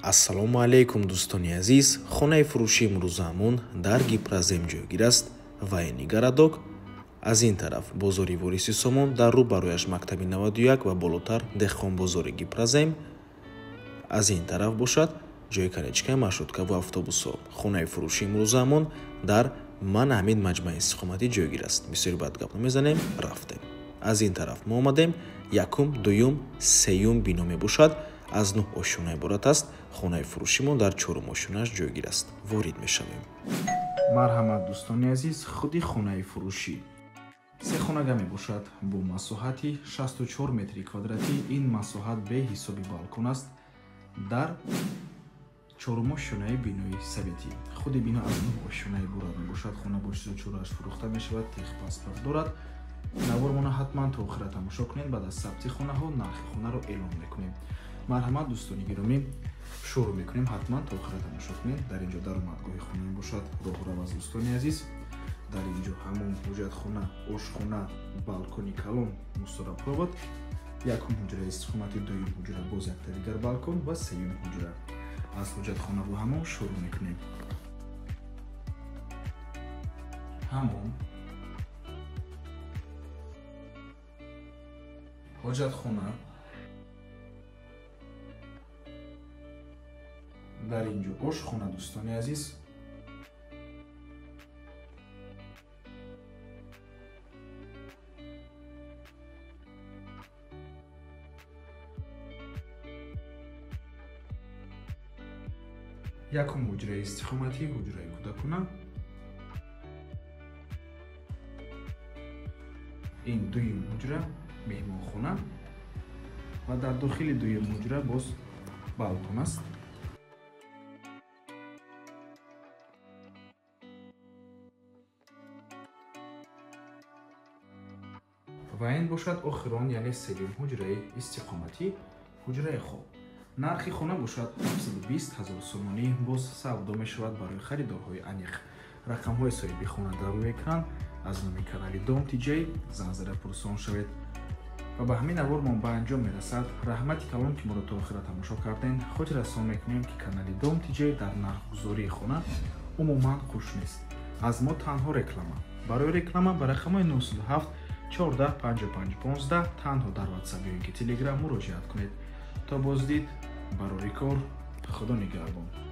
Ассалому алайкум, дӯстони азиз. Хонаи фурӯшии имрӯзаамон дар Гипрозем ҷойгир аст ва ини городок. Аз ин тараф бозори Вориси Сомон, дар рӯ барояш мактаби 91 ва болотар деҳқонбозори Гипрозем. Аз ин тараф бошад ҷои конечкаи маршрутка ва автобусҳо. Хонаи фурӯшии имрӯзаамон дар ман ҳамин маҷмааи истиқоматӣ ҷойгир аст. Бисёри баъд гап намезанем, рафтем. Аз ин тараф мо омадем, якум, дуюм, сеюм бино мебошад. Аз 9 ошёна иборат аст. Хонаи фурӯшимон дар чорум ошёнааш ҷойгир аст. Ворид мешавем. Марҳамат, дӯстони азиз, худи хонаи фурӯшӣ се хонага мебошад бо масоҳати 64 метри квадратӣ. Ин масоҳат беҳисоби балкон аст дар чорум ошёнаи бинои советӣ. Худи бино аз 9 ошёна иборат мебошад. Хона бо чизу чорааш фурӯхта мешавад, техпаспорт дорад. Навормона ҳатман то охира тамошо кунед. Баъд аз сабти хонаҳо нархи хонаро эълон мекунем. Марҳамат, дӯстони гиромӣ, шурӯъ мекунем. Ҳатман то охира тамошо кунед. Дар инҷо даромадгоҳи хона мебошад, роҳрав аз дӯстони азиз. Дар инҷо ҳамон ҳуҷҷатхона, ошхона, балкони калон, мусторапровод, якум ҳуҷраи истиқоматӣ, дуюм ҳуҷра, боз якта дигар балкон ва сеюм ҳуҷра. Аз ҳуҷҷатхона бо ҳамон шурӯъ мекунем. Ҳамон ҳоҷатхона, дар инҷо ошхона, дӯстони азиз. Якум ҳуҷраи истиқоматӣ, ҳуҷраи кӯдакона. Ин дуюм ҳуҷра, меҳмонхона ва дар дохили дуюм ҳуҷра боз балкон аст. Ва ин бошад охирон, яъне сеюм ҳуҷраи истиқоматӣ, ҳуҷраи хоб. Нархи хона бошад 720 000 сомонӣ, боз савдо мешавад барои харидорҳои аниқ. Рақамҳои соҳиби хона дар рӯи экран. Аз номи канали Дом ТJ занг зада пурсон шавед. Ва ба ҳамин навормон ба анҷом мерасад. Раҳмати калон, ки моро то охира тамошо кардем. Хотиррасон мекунем, ки канали Дом ТJ дар нархгузории хона умуман хуш нест. Аз мо танҳо реклама. Барои реклама ба рақамҳои 907 14 55 15 танҳо дар WhatsApp ё ин ки Telegram муроҷиат кунед. То боздид, барори кор, Худо нигаҳбон.